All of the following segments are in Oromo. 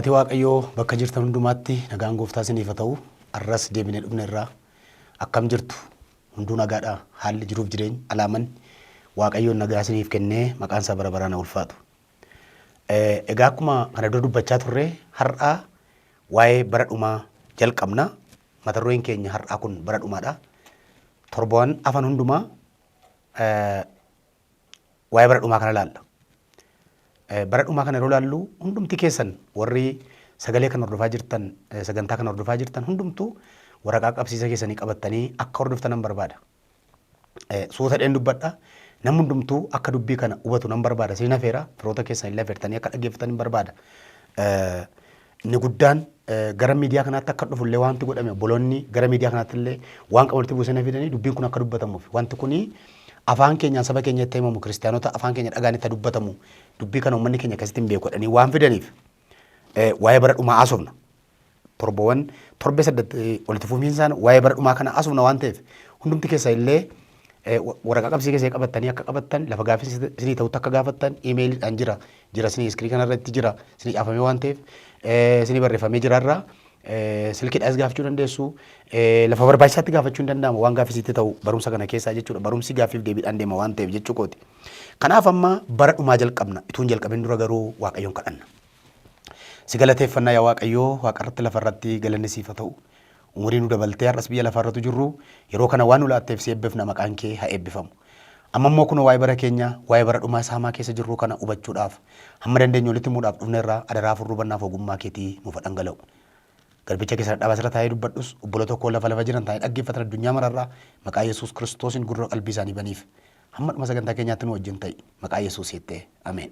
Maatii Waaqayyoo bakka jirtan hundumaatti nagaan gooftaa isiniif haa ta'u. Arras deebinee dhufne irraa akkam jirtu? Hunduu nagaadha. Haalli jiruuf jireenya alaaman Waaqayyoon nagaa isiniif kennee maqaan isaa bara baraan haa ulfaatu. Egaa akkuma kana dura dubbachaa turre har'a waa'ee bara dhumaa jalqabna. Mata dureen keenya har'aa kun bara dhumaadha. Torban hafan hundumaa waa'ee bara dhumaa kana laalla. Bara dhumaa kana yeroo laallu hundumti keessan warri sagalee kana hordofaa jirtan, sagantaa kana hordofaa jirtan hundumtuu waraqaa qabsiisa keessanii qabattanii akka hordoftan nan barbaada. Suuta dheen dubbadha. Namni hundumtuu akka dubbii kana hubatu nan barbaada. Isin hafeera firoota keessan illee afeertanii akka dhaggeeffatan hin barbaada. Inni guddaan gara miidiyaa kanaatti akka dhufu illee wanti godhame obboloonni gara miidiyaa kanaatti illee waan qaban walitti buusanii fidanii dubbiin kun akka dubbatamuuf wanti kuni afaan keenyaan saba keenya itti himamu kiristiyaanota afaan keenya dhagaan itti dubbatamu dubbii kana uummanni keenya akkasitti hin beeku jedhanii waan fidaniif waa'ee bara dhumaa haasofna. Torbawwan torbee saddeet walitti fufiinsaan waa'ee bara dhumaa kana haasofna waan ta'eef hundumti keessa illee waraqaa qabsii keessee qabattanii akka qabattan lafa gaaffii isinii ta'utti akka gaafattan iimeeliidhaan jira jira isinii iskiriin kanarratti jira isinii caafamee waan ta'eef isinii barreeffamee jira irraa silkiidhaas gaafachuu dandeessu lafa barbaachisaatti gaafachuu hin danda'ama waan gaaffisiitti ta'u barumsa kana keessaa jechuudha barumsi gaaffiif deebiidhaan deema waan ta'eef jechuu kooti. Kanaaf amma bara dhumaa jalqabna utuu hin jalqabin dura garuu Waaqayyoon kadhanna. Si galateeffannaa yaa Waaqayyoo waaqarratti lafarratti galanni siif haa ta'u. Umurii nu dabaltee har'as biyya lafaarratu jirru yeroo kana waan nu laatteef si eebbifna maqaan kee haa eebbifamu. Amma immoo kunoo waa'ee bara keenya waa'ee bara dhumaa isa hamaa keessa jirruu kana hubachuudhaaf hamma dandeenyu walitti himuudhaaf dhufneerra adaraa hafuurri hubannaaf ogummaa keetii nuuf haa dhangala'u. Garbicha kee sana dhaabaa sirra taa'ee dubbadhus obboloota koo lafa lafa jiran taa'ee dhaggeeffatan addunyaa mararraa maqaa Yesuus Kiristoosiin gurra qalbii isaanii baniif. Hamma dhuma sagantaa keenyaatti nu wajjin ta'i maqaa Yesuus jettee ameen.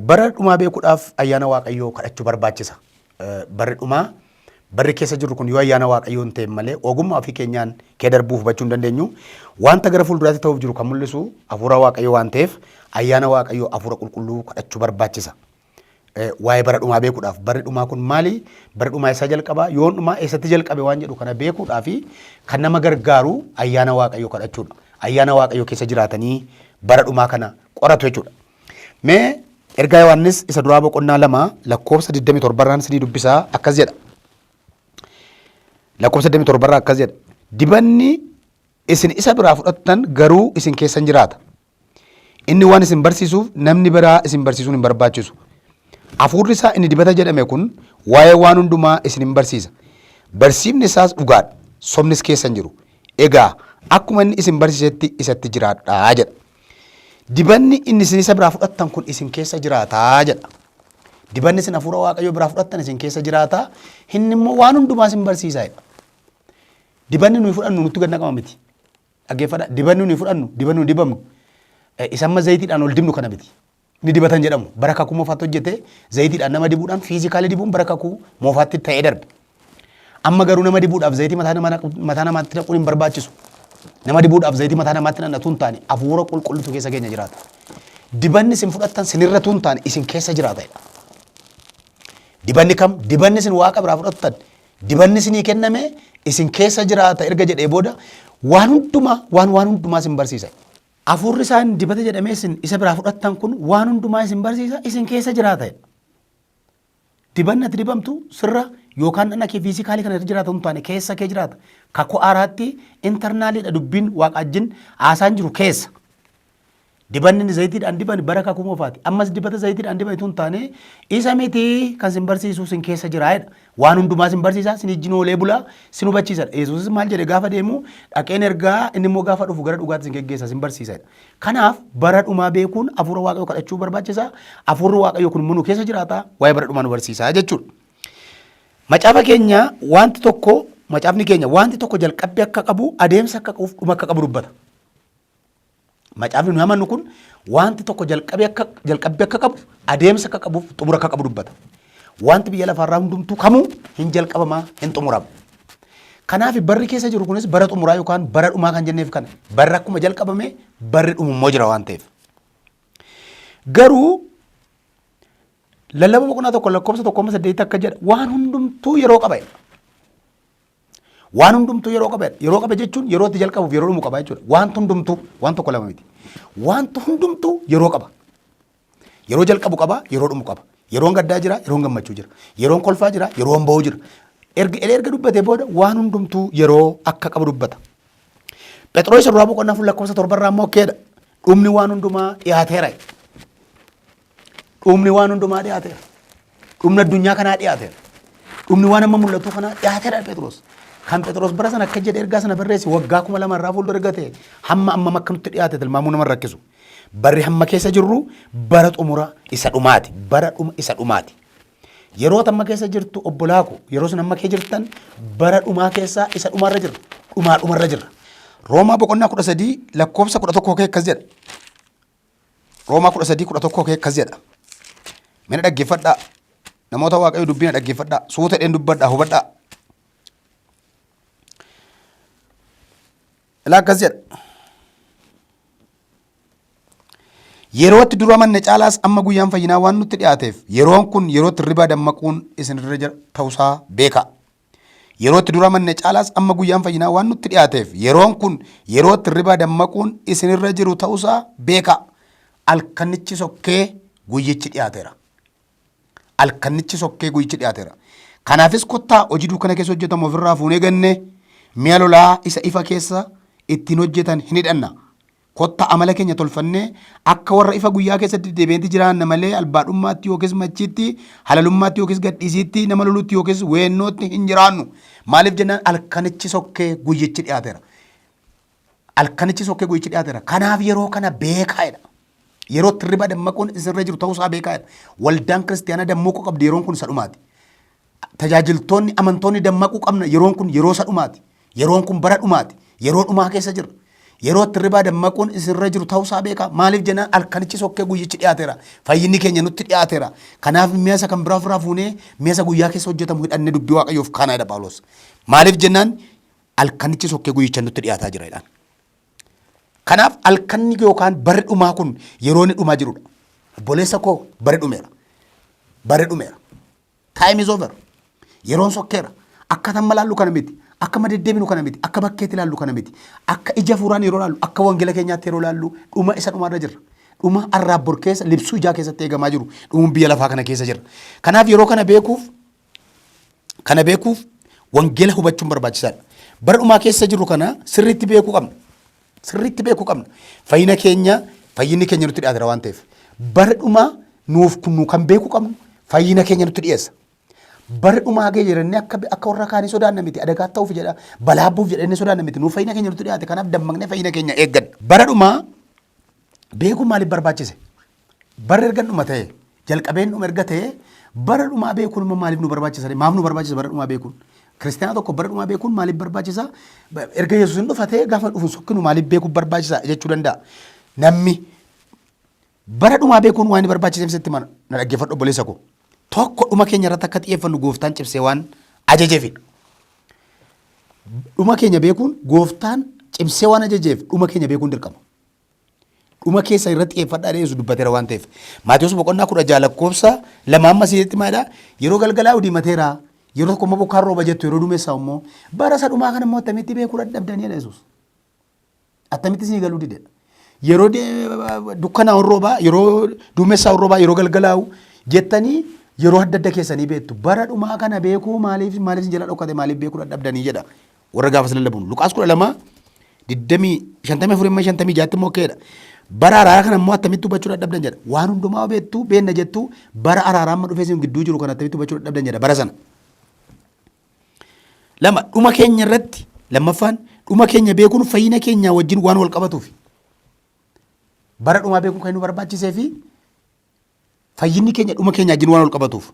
Bara dhumaa beekuudhaaf ayyaana Waaqayyoo kadhachuu barbaachisa. Barri dhumaa barri keessa jirru kun yoo ayyaana Waaqayyoo hin ta'in malee ogummaa ofii keenyaan kee darbuu hubachuu hin dandeenyu. Wanta gara fuulduraatti ta'uuf jiru kan mul'isu hafuura Waaqayyoo waan ta'eef ayyaana Waaqayyoo hafuura qulqulluu kadhachuu barbaachisa. Waa'ee bara dhumaa beekuudhaaf barri dhumaa kun maali? Barri dhumaa eessaa jalqaba? Yoon dhumaa eessatti jalqabe waan jedhu kana beekuudhaaf kan nama gargaaru ayyaana Waaqayyoo kadhachuudha. Ayyaana Waaqayyoo keessa jiraatanii bara dhumaa kana qoratu jechuudha. Mee ergaa Yohaannis isa duraa boqonnaa 2 lakkoofsa 27 irraan isinii dubbisaa akkas jedha. Lakkoofsa 27 irraa akkas jedha. Dibanni isin isa biraa fudhattan garuu isin keessa hin jiraata. Inni waan isin barsiisuuf namni biraa isin barsiisuun hin barbaachisu. Hafuurri isaa inni dibata jedhame kun waa'ee waan hundumaa isin hin barsiisa. Barsiifni isaas dhugaadha, sobnis keessa hin jiru. Egaa akkuma inni isin barsiisetti isatti jiraadhaa jedha. Dibanni inni isin isa biraa fudhattan kun isin keessa jiraataa jedha. Dibanni isin hafuura Waaqayyoo biraa fudhattan isin keessa jiraataa, inni immoo waan hundumaa isin barsiisa jedha. Dibanni nuyi fudhannu nutti gad naqama miti. Dhaggeeffadha. Dibanni nuyi fudhannu, dibanni nuyi dibamnu isa amma zayitiidhaan ol dibnu kana miti. Inni dibatan jedhamu bara kakuu moofaatti hojjete zayitiidhaan nama dibuudhaan fiizikaalii dibuun bara kakuu moofaatti ta'ee darbe. Amma garuu nama dibuudhaaf zayitii mataa namaatti naquun hin barbaachisu. Nama dibuudhaaf zayitii mataa namaatti naqnatu hin taane hafuura qulqulluutu keessa keenya jiraata. Dibanni isin fudhattan sinirratu hin taane isin keessa jiraata. Dibanni kam? Dibanni isin waaqa biraa fudhattan Dibanni isinii kenname isin keessa jiraata erga jedhee booda waan hundumaa waan waan hundumaa isin barsiisa. Hafuurri isaan dibata jedhamee isin isa biraa fudhattan kun waan hundumaa isin barsiisa isin keessa jiraata. Dibanni ati dibamtu sirra yookaan dhana kee fiizikaalii kana irra jiraata hin taane keessa kee jiraata. Kakuu haaraatti intarnaaliidha dubbiin waaqa wajjin haasaan jiru keessa. Dibanni inni zayitiidhaan diban bara kakuu moofaati. Ammas dibata zayitiidhaan diban itoo hin taane isa miti kan sin barsiisu sin keessa jira jedha. Waan hundumaa sin barsiisa, sin ijjin oolee bulaa, sin hubachiisa. Yesuusis maal jedhe gaafa deemu dhaqeen ergaa inni immoo gaafa dhufu gara dhugaatti sin geggeessa, sin barsiisa jedha. Kanaaf bara dhumaa beekuun hafuura Waaqayyoo kadhachuu barbaachisa. Hafuurri Waaqayyoo kun immoo nu keessa jiraata. Waa'ee bara dhumaa nu barsiisa jechuudha. Macaafa keenya wanti tokko macaafni keenya wanti tokko jalqabbii akka qabu adeemsa akka qabuuf dhuma akka qabu dubbata. Macaafni nuyi amannu kun wanti tokko jalqabee akka jalqabbii akka qabu, adeemsa akka qabuuf xumura akka qabu dubbata. Wanti biyya lafaarraa hundumtuu kamuu hin jalqabamaa hin xumurama. Kanaaf barri keessa jiru kunis bara xumuraa yookaan bara dhumaa kan jenneef kana. Barri akkuma jalqabame barri dhumu immoo jira waan ta'eef. Garuu lallaba boqonnaa 1 lakkoofsa 1-8 akka jedha waan hundumtuu yeroo qaba. Waan hundumtuu yeroo qaba. Yeroo qaba jechuun yeroo itti jalqabuuf yeroo dhumu qaba jechuudha. Wanti hundumtuu waan tokko lama miti. Wanti hundumtuu yeroo qaba. Yeroo jalqabu qaba, yeroo dhumu qaba. Yeroon gaddaa jira, yeroon gammachuu jira. Yeroon kolfaa jira, yeroon boo'uu jira. Erga erga dubbatee booda waan hundumtuu yeroo akka qabu dubbata. Phexros isa duraa boqonnaa 4 lakkoofsa 7 irraa immoo akkeedha. Dhumni waan hundumaa dhiyaateera. Dhumni waan hundumaa dhiyaateera. Dhumni addunyaa kanaa dhiyaateera. Dhumni waan amma mul'atu kanaa dhiyaateera Phexros. Kan Phexros bara sana akka jedhe ergaa sana barreesse waggaa 2000 irraa fuuldura gate hamma amma akka nutti dhiyaate tilmaamuu nama rakkisu. Barri hamma keessa jirru bara xumura isa dhumaati. Bara dhuma isa dhumaati. Yeroo amma keessa jirtu obbolaa ko yeroo isin amma keessa jirtan bara dhumaa keessaa isa dhumarra jirra. Dhumaa dhumarra jirra. Roomaa boqonnaa 13 lakkoofsa 11 kee akkas jedha. Roomaa 13 11 kee akkas jedha. Mina dhaggeeffadhaa. Namoota Waaqayyo dubbii na dhaggeeffadhaa. Suuta dheen dubbadhaa hubadhaa. Ilaa akkas jedha. Yeroo itti dura amanne caalaas amma guyyaan fayyinaa waan nutti dhiyaateef yeroon kun yeroo itti hirribaa dammaquun isin irra jira ta'usaa beekaa. Yeroo itti dura amanne caalaas amma guyyaan fayyinaa waan nutti dhiyaateef yeroon kun yeroo itti hirribaa dammaquun isin irra jiru ta'usaa beekaa. Alkanichi sokkee guyyichi dhiyaateera. Alkannichi sokkee guyyichi dhiyaateera. Kanaafis kottaa hojii dukkana keessa hojjetamu ofirraa fuunee gannee mi'a lolaa isa ifa keessa ittiin hojjetan hin hidhanna. Kottaa amala keenya tolfannee akka warra ifa guyyaa keessatti deddeebi'eetti jiraanna malee albaadhummaatti yookiis machiitti, halalummaatti yookiis gadhiisiitti, nama lolutti yookiis weennootti hin jiraannu. Maaliif jennaan alkanichi sokkee guyyichi dhiyaateera. Alkanichi sokkee guyyichi dhiyaateera. Kanaaf yeroo kana beekaa jedha. Yeroo itti hirriba dammaquun isinirra jiru ta'uusaa beekaa jedha. Waldaan kiristiyaanaa dammaquu qabdi yeroon kun isa dhumaati. Tajaajiltoonni amantoonni dammaquu qabna yeroon kun yeroo isa dhumaati. Yeroon kun bara dhumaati. Yeroo dhumaa keessa jirra. Yeroo itti hirribaa dammaquun isinirra jiru ta'uusaa beekaa. Maaliif jennaan alkanichi sokkee guyyichi dhiyaateera. Fayyinni keenya nutti dhiyaateera. Kanaaf mi'a isa kan biraa ofirraa fuunee mi'a isa guyyaa keessa hojjetamu hidhannee dubbii Waaqayyoof kaanaa jedha Phaawulos. Maaliif jennaan alkanichi sokkee guyyicha nutti dhiyaataa jira jedhaan. Kanaaf alkanni yookaan barri dhumaa kun yeroo inni dhumaa jirudha. Obboleessa koo barri dhumeera. Barri dhumeera. Time is over. Yeroon sokkeera. Akka tamma laallu kana miti. Akka amma deddeebinu kana miti. Akka bakkeetti laallu kana miti. Akka ija fuuraan yeroo laallu, akka wangeela keenyaatti yeroo laallu dhuma isa dhumaarra jirra. Dhuma arraab bor keessa libsuu ijaa keessatti eegamaa jiru. Dhumuun biyya lafaa kana keessa jirra. Kanaaf yeroo kana beekuuf wangeela hubachuun barbaachisaadha. Bara dhumaa keessa jirru kana sirriitti beekuu qabna. Sirriitti beekuu qabna. Fayyina keenya fayyinni keenya nutti dhiyaateera waan ta'eef. Bara dhumaa nuuf nu kan beekuu qabnu fayyina keenya nutti dhiyeessa. Bara dhumaa ga'e jedhanii akka warra kaanii sodaanna miti adagaa ta'uuf jedha balaa buuf jedhanii sodaanna miti nuuf fayyina keenya nutti dhiyaate kanaaf dammaqnee fayyina keenya eegganna. Bara dhumaa beekuun maaliif barbaachise? Barri erga dhuma ta'e jalqabeen dhuma erga ta'e bara dhumaa beekuun immoo maaliif nu barbaachisa? Maaf nu barbaachisa bara dhumaa beekuun? Kiristaana tokko bara dhumaa beekuun maaliif barbaachisa? Erga Yesuus hin dhufa ta'e gaafa dhufu sokkinu maaliif beekuun barbaachisa jechuu danda'a. Namni bara dhumaa beekuun waan inni barbaachiseef sitti mana na dhaggeeffadhu obboleessa koo. Tokko dhuma keenya irratti akka xiyyeeffannu gooftaan cimsee waan ajajeefidha. Dhuma keenya beekuun gooftaan cimsee waan ajajeef dhuma keenya beekuun dirqama. Dhuma keessa irratti xiyyeeffadhaa jedhee Yesuus dubbateera waan ta'eef. Maatiyus boqonnaa 16 lakkoofsa 2 amma sitti maalidha? Yeroo galgalaa diimateera. Yeroo tokko immoo bokkaan rooba jettu yeroo duumessaa immoo bara isa dhumaa kana immoo attamitti beekuu dadhabdanii jedha Yesuus. Attamitti isinii galuu didedha. Yeroo dukkanaa'u roobaa, yeroo duumessaa'u roobaa, yeroo galgalaa'u jettanii yeroo adda adda keessanii beektu. Bara dhumaa kana beekuu maaliif isin jala dhokate maaliif beekuu dadhabdanii jedha. Warra gaafas lallabuun. Luqaas 12 digdamii 54 amma 56tti immoo keedha. Bara araaraa kana immoo attamitti hubachuu dadhabdan jedha. Waan hundumaa beektu beenna jettu bara araaraa amma dhufee isin gidduu jiru kana attamitti hubachuu dadhabdan jedha bara sana. Lama dhuma keenya irratti lammaffaan dhuma keenya beekuun fayyina keenya wajjin waan wal qabatuuf. Bara dhumaa beekuun kan nu barbaachisee fi fayyinni keenya dhuma keenya wajjin waan wal qabatuuf.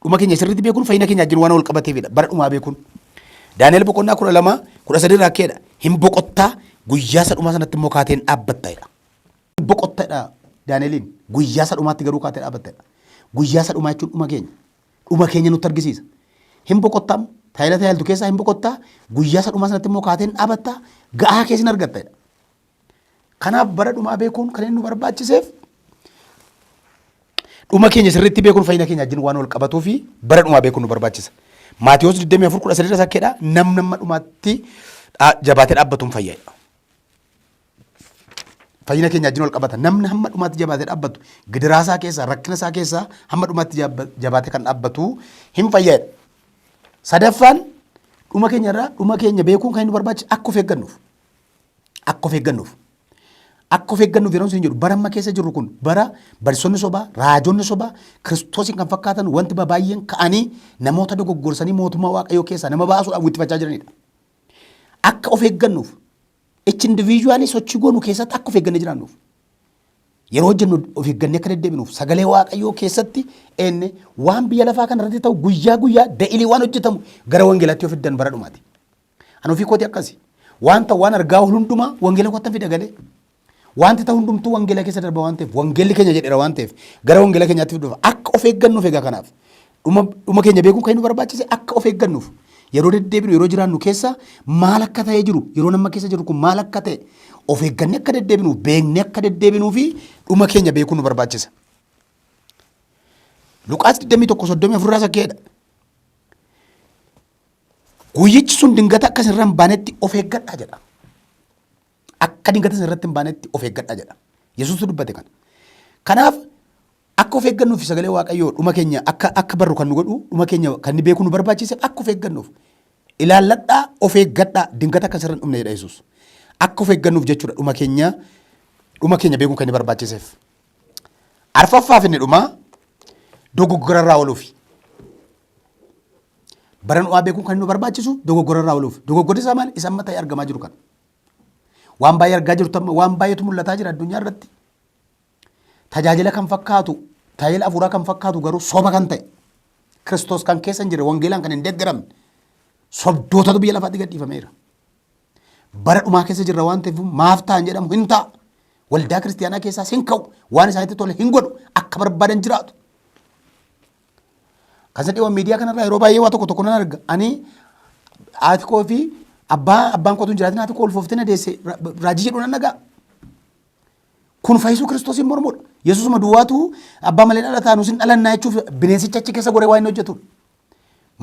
Dhuma keenya sirriitti beekuun fayyina keenya wajjin waan wal qabateefidha. Bara dhumaa beekuun. Daani'el boqonnaa 12 13 irraa akkeedha. Hin boqottaa guyyaa isa dhumaa sanatti immoo kaateen dhaabbatta jedha. Hin boqottadha Daani'eliin guyyaa isa dhumaatti garuu kaatee dhaabbattadha. Guyyaa isa dhumaa jechuun dhuma keenya. Dhuma keenya nutti argisiisa. Hin boqottam tajaajila tajaajiltu keessaa hin boqottaa guyyaa isa dhumaa sanatti immoo kaateen dhaabbatta ga'aa keessa hin argatta jedha. Kanaaf bara dhumaa beekuun kan inni nu barbaachiseef dhuma keenya sirriitti beekuun fayyina keenya wajjin waan wal qabatuu fi bara dhumaa beekuun nu barbaachisa. Maatiyos 24 13 irra sakkeedha namni amma dhumaatti jabaatee dhaabbatuun fayyadha. Fayyina keenya wajjin wal qabata. Namni hamma dhumaatti jabaatee dhaabbatu gidiraa isaa keessaa rakkina isaa keessaa hamma dhumaatti jabaatee kan dhaabbatu hin fayyadha. Sadaffaan dhuma keenya irraa dhuma keenya beekuun kan inni barbaachisu akka of eeggannuuf. Akka of eeggannuuf. Akka of eeggannuuf yeroo isin jedhu bara amma keessa jirru kun bara barsiisonni sobaa, raajonni sobaa, Kiristoosiin kan fakkaatan wanti baay'een ka'anii namoota dogoggorsanii mootummaa Waaqayyoo keessaa nama baasuudhaaf wittifachaa jiranidha. Akka of eeggannuuf each individually sochii goonu keessatti akka of eeggannee jiraannuuf. Yeroo hojjennu of eeggannee akka deddeebinuuf sagalee Waaqayyoo keessatti enne waan biyya lafaa kana irratti ta'u guyyaa guyyaa da'ilii waan hojjetamu gara wangeelaatti yoo fiddan bara dhumaati. Ani ofii kooti akkasi. Wanta waan argaa oolu hundumaa wangeela kottan fida galee. Wanti ta'u hundumtuu wangeela keessa darba waan ta'eef wangeelli keenya jedheera waan ta'eef gara wangeela keenyaatti fiduuf akka of eeggannuuf. Egaa kanaaf dhuma keenya beekuun kan nu barbaachise akka of eeggannuuf, yeroo deddeebinu, yeroo jiraannu keessa maal akka ta'ee jiru, yeroo nama keessa jiru kun maal akka ta'e of eeggannee akka deddeebinuuf, beeknee akka deddeebinuu fi dhuma keenya beekuun nu barbaachisa. Luqaas 21:34 irraa sakkeedha. Guyyichi sun dingata akka isin irra hin baanetti of eeggadhaa jedha. Akka dingata isin irratti hin baanetti of eeggadhaa jedha. Yesuustu dubbate kana. Kanaaf akka of eeggannuuf sagalee Waaqayyoo dhuma keenya akka barru kan nu godhu, dhuma keenya kan inni beekuu nu barbaachise akka of eeggannuuf. Ilaalladhaa, of eeggadhaa, dingata akka isin irra hin dhumne jedha Yesuus. Akka of eeggannuuf jechuudha dhuma keenya beekuun kan inni barbaachiseef. Arfaffaaf inni dhumaa dogoggora irraa ooluufi. Bara dhumaa beekuun kan nu barbaachisu dogoggora irraa ooluuf. Dogoggorri isaa maali? Isa amma ta'ee argamaa jiru kana. Waan baay'ee argaa jirtu amma waan baay'eetu mul'ataa jira addunyaa irratti. Tajaajila kan fakkaatu, tajaajila hafuuraa kan fakkaatu garuu soba kan ta'e, Kiristoos kan keessa hin jirre, wangeelaan kan hin deeggaramne, sobdootatu biyya lafaatti gadhiifameera. Bara dhumaa keessa jirra waan ta'eef maaf ta'an jedhamu hin ta'a. Waldaa kiristiyaanaa keessaas hin ka'u. Waan isaanitti tole hin godhu. Akka barbaadan jiraatu. Kan isa dhiyoon miidiyaa kanarraa yeroo baay'ee waa tokko tokko nan arga. Ani haati koo fi abbaan kootu hin jiraatin haati koo ulfooftee na deesse raajii jedhu nan dhaga'a. Kun fayyisuu Kiristoosiin mormuudha. Yesuusuma duwwaatu abbaa malee dhalataa nus hin dhalannaa jechuuf bineensicha achi keessa goree waa inni hojjetudha.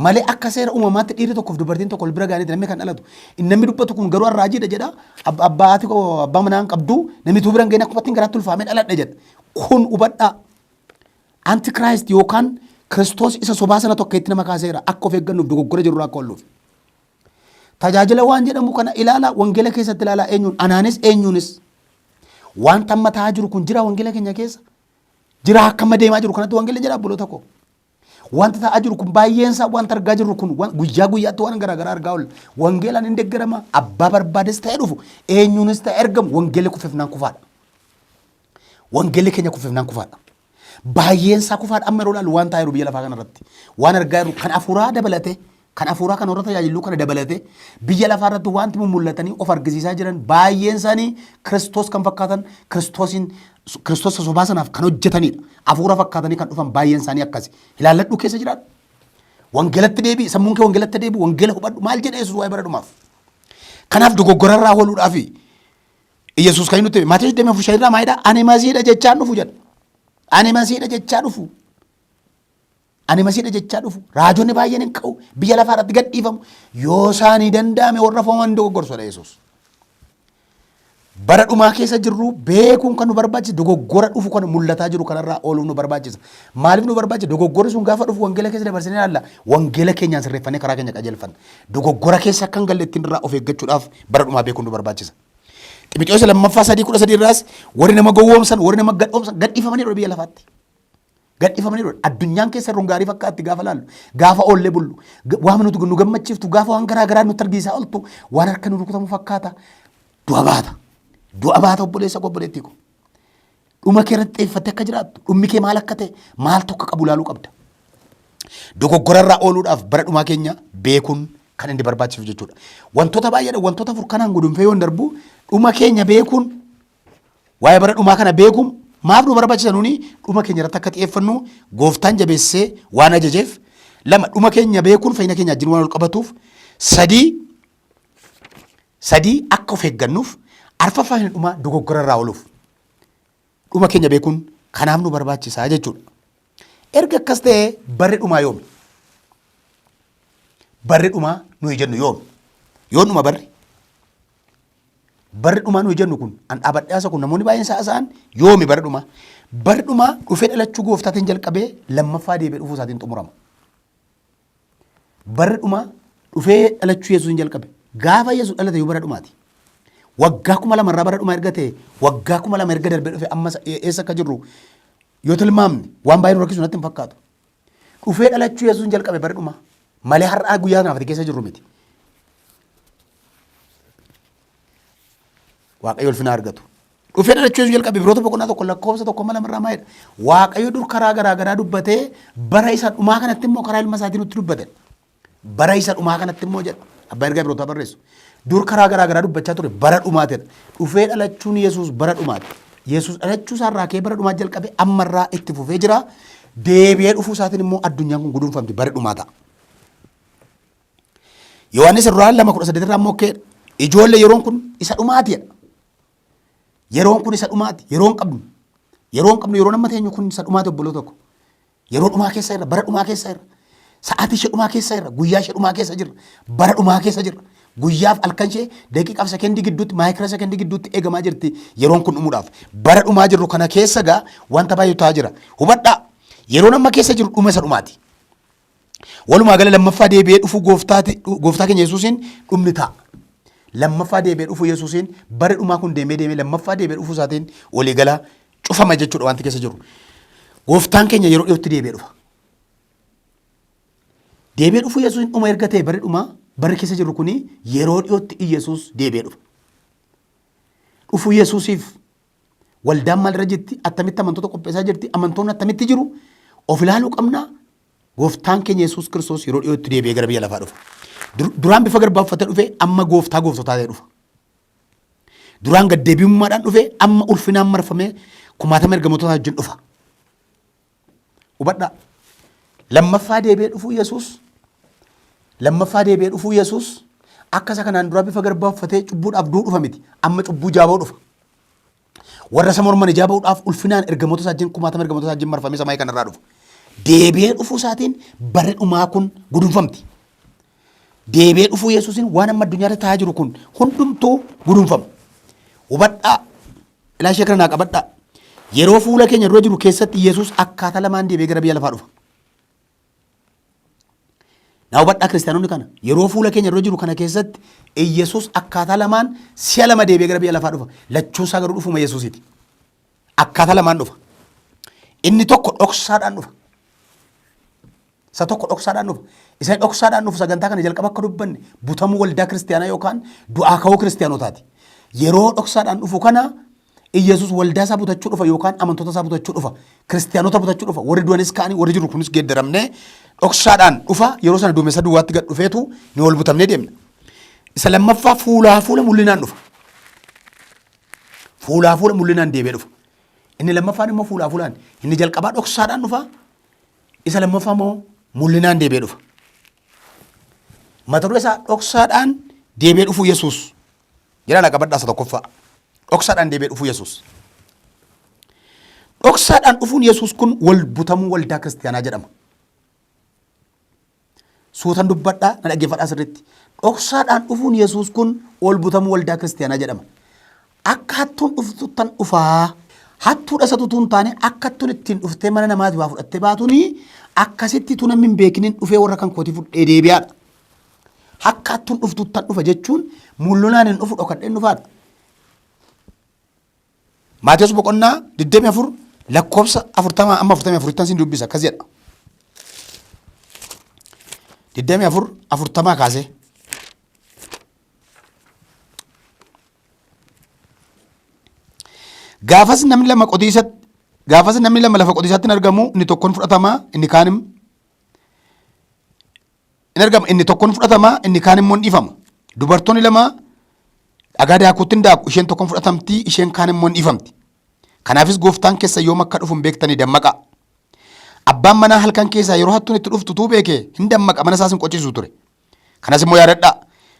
Malee akka seera uumamaatti dhiirri tokkoof dubartiin tokko wal bira ga'anii namni kan dhalatu. Namni dubbatu kun garuu raajiidha jedha. Abbaa haati koo abbaa manaa hin qabdu, namni tuu bira hin ga'in akkuma ittiin garaatti ulfaamee dhaladhe jedha. Kun hubadhaa. Antichrist yookaan Kiristoos isa sobaa sana tokko itti nama kaaseera akka of eeggannuuf, dogoggora jirru akka oolluuf. Tajaajila waan jedhamu kana ilaalaa, wangeela keessatti ilaalaa, eenyuun anaanis eenyuunis wanta amma ta'aa jiru kun jira, wangeela keenya keessa jira. Akka amma deemaa jiru kanatti wangeela jedha, obboloota koo. Wanta ta'aa jiru kun baay'een isaa, wanta argaa jirru kun guyyaa guyyaatti waan garaagaraa argaa oolla. Wangeelaan hin deeggarama. Abbaa barbaades ta'ee dhufu, eenyuunis ta'e ergamu, wangeelli kufifnaan kufaadha. Wangeelli keenya kufifnaan kufaadha. Baay'een isaa kufaadha amma yeroo ilaallu waan ta'aa jiru biyya lafaa kanarratti. Waan argaa jirru kan afuuraa dabalate, kan afuuraa kan warra tajaajiluu kana dabalate, biyya lafaa irratti wanti mumul'atanii of argisiisaa jiran baay'een isaanii Kiristoos kan fakkaatan, Kiristoosiin Kiristoos sobaa sanaaf kan hojjetanidha. Afuura fakkaatanii kan dhufan baay'een isaanii akkasi. Ilaalladhu, keessa jiraadhu. Wangeelatti deebi'i, sammuun kee wangeelatti deebi'i, wangeela hubadhu. Maal jedha Yesuus waa'ee bara dhumaaf? Kanaaf dogoggorarraa ooluudhaafi Yesuus kan inni nutti hime Maatewos 24:5 irraa maalidha? Ani Masiidha jechaan dhufu jedha. Ani Masiidha jechaa dhufu. Ani Masiidha jechaa dhufu. Raajonni baay'een hin ka'u. Biyya lafaa irratti gadhiifamu. Yoo isaanii danda'ame warra fo'aman dogoggorsu Yesuus. Bara dhumaa keessa jirru beekuun kan nu barbaachise dogoggora dhufu kan mul'ataa jiru kanarraa ooluuf nu barbaachisa. Maaliif nu barbaachisa? Dogoggorri sun gaafa dhufu wangeela keessa dabarsinee ilaalla. Wangeela keenyaan sirreeffannee karaa keenya qajeelfanna. Dogoggora keessa akka hin galle ittiin irraa of eeggachuudhaaf bara dhumaa beekuun nu barbaachisa. Ximotewos lammaffaa 3:13 irraas warri nama gowwoomsan, warri nama gadhoomsan gadhiifamanii biyya lafaatti. Gadhiifamanii addunyaan keessa irruun gaarii fakkaatti gaafa laallu, gaafa oollee bullu, waan nuti nu gammachiiftu, gaafa waan garaa garaa nutti argisiisaa ooltu, waan harka nu rukutamu fakkaata. Du'a baata. Du'a baata, obboleessa koo, obboleettii koo. Dhuma kee irratti xiyyeeffattee akka jiraattu, dhummi kee maal akka ta'e, maal tokko qabu ilaaluu qabda. Dogoggorarraa ooluudhaaf bara dhumaa keenya beekuun kan inni barbaachisu jechuudha. Wantoota baay'eedha, wantoota afur kanaan gudunfee yoon darbu, dhuma keenya beekuun, waa'ee bara dhumaa kana beekuun maaf nu barbaachisa? Nuni dhuma keenya irratti akka xiyyeeffannu gooftaan jabeessee waan ajajeef. Lama, dhuma keenya beekuun fayyina keenya wajjin waan wal qabatuuf. Sadii, akka of eeggannuuf. Arfaffaa inni dhumaa dogoggora irraa ooluuf. Dhuma keenya beekuun kanaaf nu barbaachisaa jechuudha. Erga akkas ta'ee barri dhumaa yoomi? Barri dhumaa nuyi jennu yoomi? Yoon dhuma barri? Barri dhumaa nuyi jennu kun an dhaabadhee haasa kun namoonni baay'een isaa isaan yoomi bara dhumaa. Barri dhumaa dhufee dhalachuu gooftaatiin jalqabee lammaffaa deebi'ee dhufuu isaatiin xumurama. Barri dhumaa dhufee dhalachuu Yesuusin jalqabe. Gaafa Yesuus dhalate yoo bara dhumaati. Waggaa 2000 irraa bara dhumaa erga ta'e waggaa 2000 erga darbee dhufe amma eessa akka jirru yoo tilmaamne waan baay'ee nu rakkisu natti hin fakkaatu. Dhufee dhalachuu Yesuusin jalqabe bara dhumaa malee har'aa guyyaa kanaaf keessa jirru miti. Waaqayyo ulfina argatu. Dhufee dhalachuu Yesuus jalqabe Ibroota boqonnaa 1 lakkoofsa 1 amma 2 irraa maalidha? Waaqayyo dur karaa garaa garaa dubbatee bara isa dhumaa kanatti immoo karaa ilma isaatiin nutti dubbate. Bara isa dhumaa kanatti immoo jedha. Abbaan ergaa Ibrootaa barreessu. Dur karaa garaa garaa dubbachaa ture bara dhumaatidha. Dhufee dhalachuun Yesuus bara dhumaati. Yesuus dhalachuu isaarraa ka'ee bara dhumaa jalqabe ammarraa itti fufee jira. Deebi'ee dhufuu isaatiin immoo addunyaan kun guduunfamti bara dhumaa ta'a. Yohaannis irraa 2:18 irraa immoo ka'edha. Ijoollee yeroon kun isa dhumaati jedha. Yeroon kun isa dhumaati. Yeroo hin qabnu. Yeroo hin qabnu yeroo nama teenyu kun isa dhumaati obboloo tokko. Yeroo dhumaa keessa irra bara dhumaa keessa irra sa'aatii ishee dhumaa keessa irra guyyaa ishee dhumaa keessa jirra bara dhumaa keessa jirra. Guyyaaf halkan ishee daqiiqaaf sekendii gidduutti maayikira sekendii gidduutti eegamaa jirti yeroon kun dhumuudhaaf. Bara dhumaa jirru kana keessa gaa wanta baay'ee ta'aa jira. Hubadhaa yeroon amma keessa jiru dhuma isa dhumaati. Walumaa gala lammaffaa deebi'ee dhufuu gooftaa keenya Yesuusiin dhumni ta'a. Lammaffaa deebi'ee dhufuu Yesuusiin bara dhumaa kun deemee deemee lammaffaa deebi'ee dhufuu isaatiin walii gala cufama jechuudha wanti keessa jiru. Gooftaan keenya yeroo dhiyootti deebi'ee dhufa. Deebi'ee dhufuu Yesuusiin dhuma erga ta'e barri dhumaa barri keessa jirru kuni yeroo dhiyootti Yesuus deebi'ee dhufa. Dhufuu Yesuusiif Waldaan maal irra jirti? Attamitti amantoota qopheessaa jirti? Amantoonni attamitti jiru? Of ilaaluu qabna. Gooftaan keenya Yesuus Kiristoos yeroo dhiyootti deebi'ee gara biyya lafaa dhufa. Duraan bifa garbaa uffatee dhufe amma gooftaa gooftotaa ta'ee dhufa. Duraan gaddeebi'ummaadhaan dhufe amma ulfinaan marfamee kumaatama ergamoota wajjin dhufa. Hubadhaa. Lammaffaa deebi'ee dhufuu Yesuus lammaffaa deebi'ee dhufuu Yesuus akka isa kanaan duraa bifa garbaa uffatee cubbuudhaaf du'uu dhufa miti. Amma cubbuu jaaba'uu dhufa. Warra isa morman ijaa ba'uudhaaf ulfinaan ergamoota isaa wajjin kumaatama ergamoota isaa wajjin marfamee samaayii kanarraa dhufa. Deebi'ee dhufuu isaatiin barri dhumaa kun gudunfamti. Deebi'ee dhufuu Yesuusiin waan amma addunyaarra ta'aa jiru kun hundumtuu gudunfama. Hubadhaa. Ilaa ishee kana naa qabadhaa. Yeroo fuula keenya dura jiru keessatti Yesuus akkaataa lamaan deebi'ee gara biyya lafaa dhufa. Naa hubadhaa kiristaanonni kana. Yeroo fuula keenya dura jiru kana keessatti Yesuus akkaataa lamaan si'a lama deebi'ee gara biyya lafaa dhufa. Lachuun isaa garuu dhufuma Yesuusiiti. Akkaataa lamaan dhufa. Inni tokko dhoksaadhaan dhufa. Isa tokko dhoksaadhaan dhufa. Isa dhoksaadhaan dhufu sagantaa kana jalqaba akka dubbanne butamuu waldaa kiristaanaa yookaan du'aa ka'uu kiristaanotaati. Yeroo dhoksaadhaan dhufu kana Iyyasuus waldaa isaa butachuu dhufa yookaan amantoota isaa butachuu dhufa. Kiristaanota butachuu dhufa. Warri du'anis ka'anii warri jiru kunis geeddaramnee dhoksaadhaan dhufa. Yeroo sana duumessa duwwaatti gad dhufeetu ni ol butamnee deemna. Isa lammaffaa fuulaa fuula mul'inaan dhufa. Fuulaa fuula mul'inaan deebi'ee dhufa. Inni lammaffaan immoo fuulaa fuulaan. Inni jalqabaa dhoksaadhaan dhufa. Isa lammaffaa immoo mul'inaan deebi'ee dhufa. Mata duree isaa dhoksaadhaan deebi'ee dhufuu Yesuus. Jedhaa qabadhaa isa tokkoffaa. Dhoksaadhaan deebi'ee dhufuu Yesuus. Dhoksaadhaan dhufuun Yesuus kun wal butamuu waldaa kiristaanaa jedhama. Suutan dubbadhaa na dhaggeeffadhaa sirriitti. Dhoksaadhaan dhufuun Yesuus kun ol butamuu waldaa kiristaanaa jedhama. Akka hattuun dhuftuttan dhufaa. Hattuudha isatu utuu hin taane akka hattuun ittiin dhuftee mana namaatii waa fudhattee baatuni akkasitti utuu namni hin beekiniin dhufee warra kan kootii fudhee deebi'aadha. Akka hattuun dhuftuttan dhufa jechuun mul'inaan hin dhufu dhokadheen dhufaadha. Maatewos boqonnaa 24 lakkoofsa 40 amma 44 sin dubbisa akkas jedha. 24 40 kaasee. Gaafas namni lama qotiisatti gaafas namni lama lafa qotiisaatti hin argamu inni tokkoon fudhatama inni kaan in argama inni tokkoon fudhatama inni kaan immoo hin dhiifama. Dubartoonni lama dhagaa daakuutti hin daaku isheen tokkoon fudhatamti isheen kaan immoo hin dhiifamti. Kanaafis gooftaan keessa yoom akka dhufu hin beektanii dammaqaa. Abbaan manaa halkan keessaa yeroo hattuun itti dhuftu utuu beekee hin dammaqa mana isaas hin qochisu ture. Kanas immoo yaadadhaa.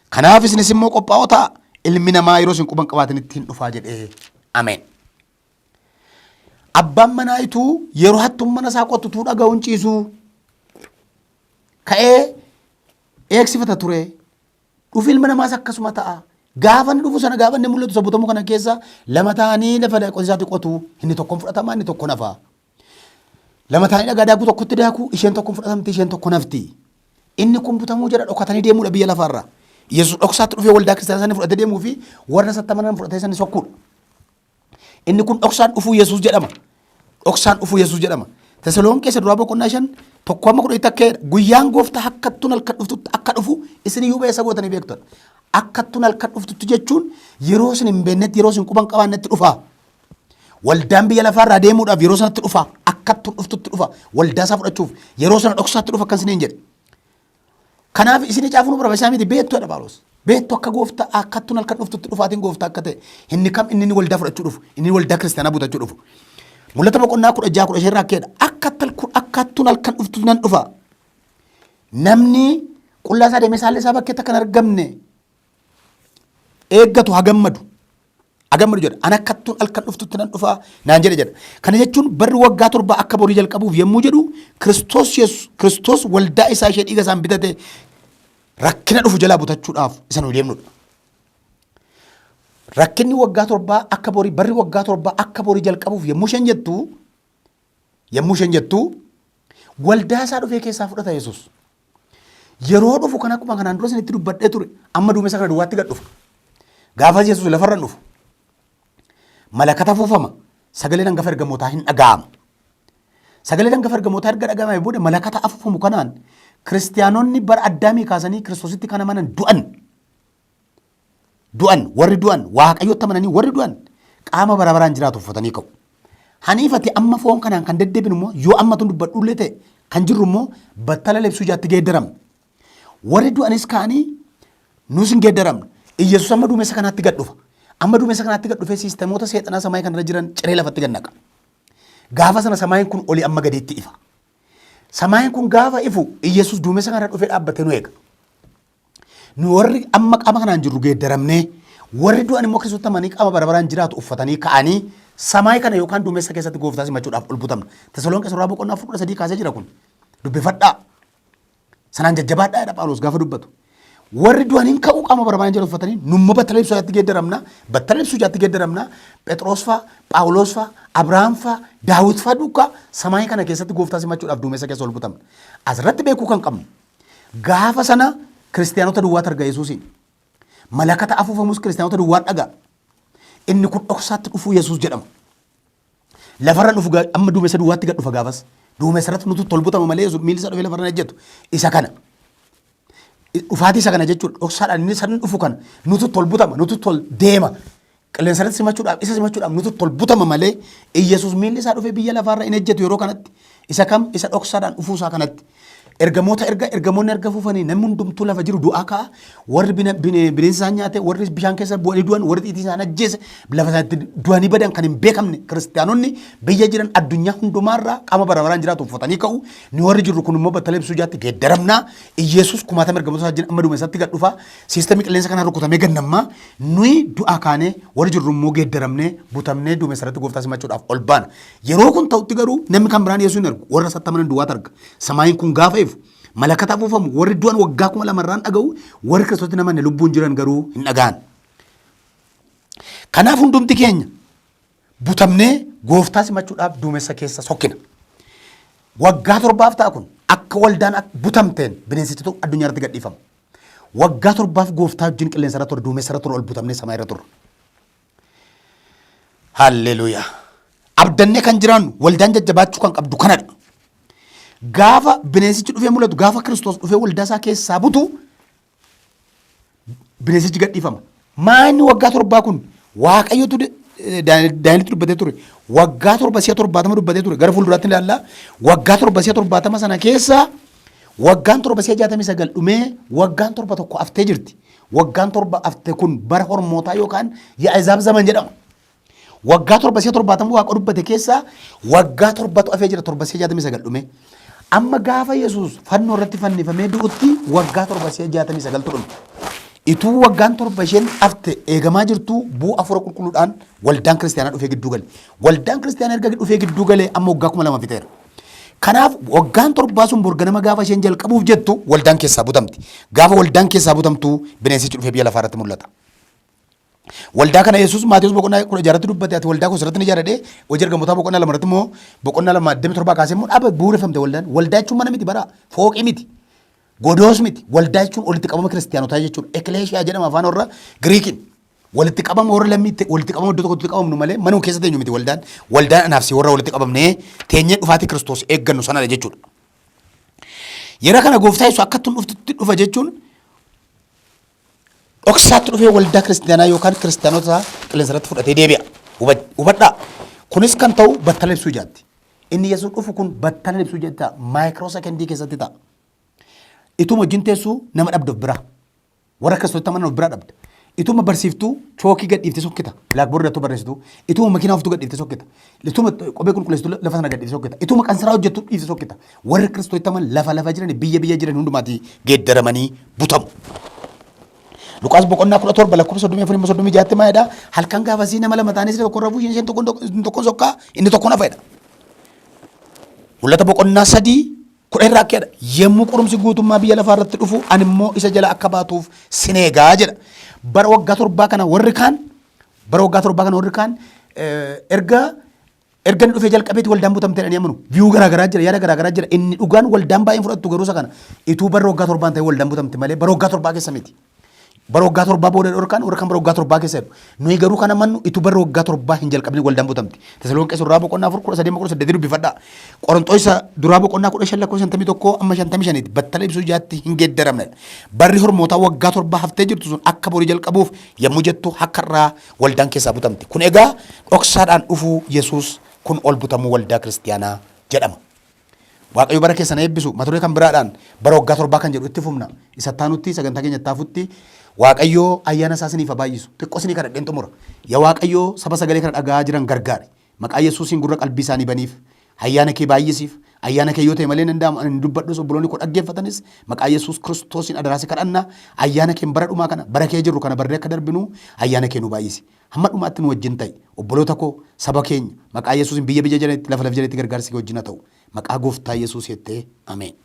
Kanaaf isinis immoo qophaa'oo ta'a. Ilmi namaa yeroo isin quban qabaatanitti hin dhufaa jedhee. Ameen. Abbaan manaa ituu yeroo hattuun mana isaa qottu utuu dhaga'u hin ciisu. Ka'ee eegsifata ture. Dhufi ilma namaas akkasuma ta'a. Gaafa inni dhufu sana gaafa inni mul'atu isa butamuu kana keessa lama ta'anii lafa qotiisaatti qotu inni tokkoon fudhatama inni tokko nafa. Lama ta'anii dhagaa daakuu tokkotti daakuu isheen tokkoon fudhatamti isheen tokko nafti. Inni kun butamuu jedha dhokatanii deemuudha biyya lafaarraa. Yesuus dhoksaatti dhufee waldaa kiristaanaa sanii fudhatee deemuu fi warra isatti amanan fudhatee sanii sokkuudha. Inni kun dhoksaan dhufuu Yesuus jedhama. Dhoksaan dhufuu Yesuus jedhama. Tesalonqee isa duraa boqonnaa 5 tokko amma 10 akka jedha. Guyyaan gooftaa akkattuun halkan dhuftutti akka dhufu isin iyyuu beessa gootanii beektudha. Akkattuun halkan dhuftutti jechuun yeroo isin hin beeknetti yeroo isin quban qabaannetti dhufa. Waldaan biyya lafaarraa deemuudhaaf yeroo sanatti dhufa. Akkattuun dhuftutti dhufa. Waldaa isaa fudhachuuf yeroo sana dhoksaatti dhufa akkan isiniin jedhe. Kanaaf isin caafuu nu barbaachisaa miti beektu jedha Phaawulos. Beektu akka gooftaa akkattuun halkan dhuftutti dhufaatiin gooftaa akka ta'e inni kam inni inni waldaa fudhachuu dhufu inni waldaa kiristaanaa butachuu dhufu. Mul'ata boqonnaa 16 15 irraa akka jedha akkattuun halkan dhuftu nan dhufa. Namni qullaa isaa deemee saalli isaa bakkeetti akka hin argamne eeggatu haa gammadu. Haa gammadu jedha. Ani akkattuun halkan dhuftutti nan dhufa naan jedhe jedha. Kana jechuun barri waggaa 7 akka borii jalqabuuf yommuu jedhu Kiristoos Yesuus Kiristoos waldaa isaa ishee dhiiga isaan bitate rakkina dhufu jalaa butachuudhaaf isa nuyi deemnudha. Rakkinni waggaa torbaa akka borii barri waggaa torbaa akka borii jalqabuuf yommuu isheen jettu yommuu isheen jettu waldaa isaa dhufee keessaa fudhata Yesuus. Yeroo dhufu kan akkuma kanaan dura isinitti dubbadhee ture amma duumessa kana duwwaatti gad dhufa. Gaafas Yesuus lafarra hin dhufu. Malakata afuufama. Sagaleen hangafa ergamootaa hin dhaga'ama. Sagaleen hangafa ergamootaa erga dhaga'ame booda malakata afuufamu kanaan kiristiyaanonni bara Addaamii kaasanii Kiristoositti kan amanan du'an. Du'an warri du'an Waaqayyotti amananii warri du'an qaama bara baraan jiraatu uffatanii ka'u. Haniifati amma foon kanaan kan deddeebinu immoo yoo amma tun dubbadhullee ta'e kan jirru immoo battala lebsuu ijaatti geeddaramna. Warri du'anis ka'anii nus hin geeddaramna. Iyyasuus amma duumessa kanaatti gad dhufa. Amma duumessa kanaatti gad dhufee siistemoota seexanaa samaayii kanarra jiran ciree lafatti gad naqa. Gaafa sana samaayiin kun olii amma gadiitti ifa. Samaayiin kun gaafa ifu Iyyasuus duumessa kanarra dhufee dhaabbatee nu eega. Nu warri amma qaama kanaan jirru geeddaramnee, warri du'an immoo Kiristoositti amananii qaama bara baraan jiraatu uffatanii ka'anii samaayii kana yookaan duumessa keessatti gooftaa simachuudhaaf ol butamna. Tasalonqee suuraa boqonnaa 4 13 kaasee jira kun. Dubbifadhaa. Sanaan jajjabaadhaa jedha Phaawulos gaafa dubbatu. Warri du'an hin ka'u qaama bara baraan jiraatu uffatanii numma battala ibsuu jaatti geeddaramna. Battala ibsuu jaatti geeddaramna. Phexros fa'a, Phaawulos fa'a, Abrahaam fa'a, Daawit fa'a duukaa samaayii kana keessatti gooftaa simachuudhaaf duumessa keessa ol butamna. Asirratti beekuu kan qabnu Gaafa sana kiristiyaanota duwwaatu arga Yesuusiin. Malakata afuufamus kiristiyaanota duwwaan dhaga'a. Inni kun dhoksaatti dhufuu Yesuus jedhama. Lafarra dhufu amma duumessa duwwaatti gad dhufa gaafas. Duumessa irratti nutu tol butama malee Yesuus miilli isaa dhufee lafarra hin ejjetu. Isa kana. Dhufaatii isa kana jechuudha. Dhoksaadhaan inni san dhufu kana nutu tol butama nutu tol deema. Qilleensa irratti simachuudhaaf isa simachuudhaaf nutu tol butama malee Iyyasuus miilli isaa dhufee biyya lafaarra hin ejjetu yeroo kanatti. Isa kam? Isa dhoksaadhaan dhufuu isaa kanatti. Ergamoota erga ergamoonni erga fufanii namni hundumtuu lafa jiru du'aa ka'a. Warri bineensi isaan nyaate, warri bishaan keessa bu'anii du'an, warri xiitii isaan ajjeese, lafa isaatti du'anii badan kan hin beekamne kiristiyaanonni biyya jiran addunyaa hundumaarraa qaama bara baraan jiraatu uffatanii ka'u. Ni warri jirru kun immoo battala ibsuu jaatti geeddaramna. Iyyasuus kumaatama ergamoota isaa wajjin amma duumessatti gad dhufa. Siistemii qilleensa kanaan rukutamee gannamma. Nuyi du'aa kaanee warri jirru immoo geeddaramnee butamnee duumessa irratti gooftaa simachuudhaaf ol baana. Yeroo kun ta'utti garuu namni kan biraan Yesuus hin argu. Warra isatti amanan duwwaatu arga. Samaayiin kun gaafa ifu malakata afuufamu warri du'an waggaa 2000 irraan dhaga'u warri Kiristoositti hin amanne lubbuun jiran garuu hin dhaga'an. Kanaaf hundumti keenya butamnee gooftaa simachuudhaaf duumessa keessa sokkina. Waggaa torbaaf ta'a kun akka waldaan butamteen bineensichitu addunyaa irratti gadhiifama. Waggaa torbaaf gooftaa wajjin qilleensa irra turre, duumessa irra turre, ol butamnee samaa irra turre. Halleluuyaa. Abdannee kan jiraannu waldaan jajjabaachuu kan qabdu kanadha. Gaafa bineensichi dhufee mul'atu, gaafa Kiristoos dhufee waldaa isaa keessaa butu bineensichi gadhiifama. Maa inni waggaa torbaa kun Waaqayyotu Daani'elitti dubbatee ture. Waggaa torba si'a 70 dubbatee ture. Gara fuulduraatti ilaalla. Waggaa torba si'a 70 sana keessa waggaan torba si'a 69 dhumee waggaan torba tokko haftee jirti. Waggaan torba hafte kun bara hormootaa yookaan Yaa'izaab zaman jedhama. Waggaa torba si'a 70 Waaqa dubbate keessaa waggaa torbatu hafee jira torba si'a 69 dhume. Amma gaafa Yesuus fannoo irratti fannifamee du'utti waggaa torba si'a 69tu dhume. Ituu waggaan torba isheen hafte eegamaa jirtu bu'aa hafuura qulqulluudhaan waldaan kiristaanaa dhufee gidduu gale. Waldaan kiristaanaa erga dhufee gidduu galee amma waggaa 2000 fixeera. Kanaaf waggaan torbaa sun borganama gaafa isheen jalqabuuf jettu waldaan keessaa butamti. Gaafa waldaan keessaa butamtu bineensichi dhufee biyya lafaa irratti mul'ata. Waldaa kana Yesuus Maatewos boqonnaa 16 irratti dubbate, ati waldaa koo sirratti ni ijaaradhe. Hojii Ergamootaa boqonnaa 2 irratti immoo, boqonnaa 2 27 kaasee immoo dhaaba bu'uureffamte waldaan. Waldaa jechuun mana miti bara, fooqii miti. Godoos miti. Waldaa jechuun walitti qabama kiristiyaanotaa jechuudha. Ekleeshiyaa jedhama afaan warra Giriikiin. Walitti qabama warra lammii, walitti qabama iddoo tokkotti qabamnu malee manuma keessa teenyu miti waldaan. Waldaan anaaf si warra walitti qabamnee teenyee dhufaatii Kiristoos eeggannu sanadha jechuudha. Yeroo kana Gooftaa Yesuus akka ittiin dhuftutti dhufa jechuun dhoksaatti dhufee waldaa kiristiyaanaa yookaan kiristiyaanota qilleensa irratti fudhatee deebi'a. Hubadhaa. Kunis kan ta'u battala ibsuu ijaatti. Inni Yesuus dhufu kun battala ibsuu ijaatti ta'a. Maayikiroo sekendii keessatti ta'a. Ituma wajjin teessuu nama dhabdu of biraa. Warra Kiristoositti amanan of biraa dhabda. Ituma barsiiftuu chookii gad dhiiftee sokkita. Blackboard irratti barreessitu. Ituma makiinaa ooftuu gad dhiiftee sokkita. Ituma kophee qulqulleessitu lafa sana gad dhiiftee sokkita. Ituma qansiraa hojjettu dhiiftee sokkita. Warri Kiristoositti amanan lafa lafa jiran, biyya biyya jiran hundumaatii geeddaramanii butamu. Luqaas boqonnaa 17 lakkoofsa 34 36tti maal jedha? Halkan gaafasii nama lama ta'anii tokko rafuu, isheen tokko inni tokkoon sokkaa, inni tokkoon hafa jedha. Mul'ata boqonnaa 3:10 irraa akka jedha. Yommuu qorumsi guutummaa biyya lafaa irratti dhufu ani immoo isa jala akka baatuuf sin eegaa jedha. Bara waggaa torbaa kana warri kaan, bara waggaa torbaa kana warri kaan erga inni dhufee jalqabeeti waldaan butamte jedhanii amanu. View garaa garaa jira, yaada garaa garaa jira. Inni dhugaan waldaan baay'een fudhattu garuu isa kana. Ituu bara waggaa torbaan ta'e waldaan butamte malee bara waggaa torbaa keessa miti. Bara waggaa torbaa booda dhorkaan, warra kan bara waggaa torbaa keessa jedhu. Nuyi garuu kan amannu ituu bara waggaa torbaa hin jalqabin waldaan butamte. Tasalonqee duraa boqonnaa 4 13 18 dubbifadhaa. Qoronxoos duraa boqonnaa 15 lakkoofsa 51 amma 55tti battala ibsuu ijaatti hin geeddaramne. Barri hormootaa waggaa torbaa haftee jirtu sun akka borii jalqabuuf yommuu jettu akka irraa waldaan keessaa butamte. Kun egaa dhoksaadhaan dhufuu Yesuus kun ol butamuu waldaa kiristiyaanaa jedhama. Waaqayyo bara keessan eebbisu. Mata duree kan biraadhaan bara waggaa torbaa kan jedhu itti fufna. Isa taanutti, sagantaa keenya itti Waaqayyo ayyaana isaa isiniif haa baay'isu. Xiqqoo isinii kadhadheen xumura. Yaa Waaqayyo, saba sagalee kana dhaga'aa jiran gargaari. Maqaa Yesuusiin gurra qalbii isaanii baniif. Ayyaana kee baay'isiif. Ayyaana kee yoo ta'e malee hin danda'amu. Ani hin dubbadhus, obboloonni koo dhaggeeffatanis, maqaa Yesuus Kiristoosiin adaraasi kadhanna. Ayyaana keen bara dhumaa kana, bara kee jirru kana barree akka darbinu ayyaana kee nu baay'isi. Hamma dhumaatti nu wajjin ta'i. Obboloota koo, saba keenya, maqaa Yesuusiin biyya biyya jiranitti, lafa lafa jiranitti gargaarsi kee wajjin haa ta'u. Maqaa Gooftaa Yesuus jettee, ameen.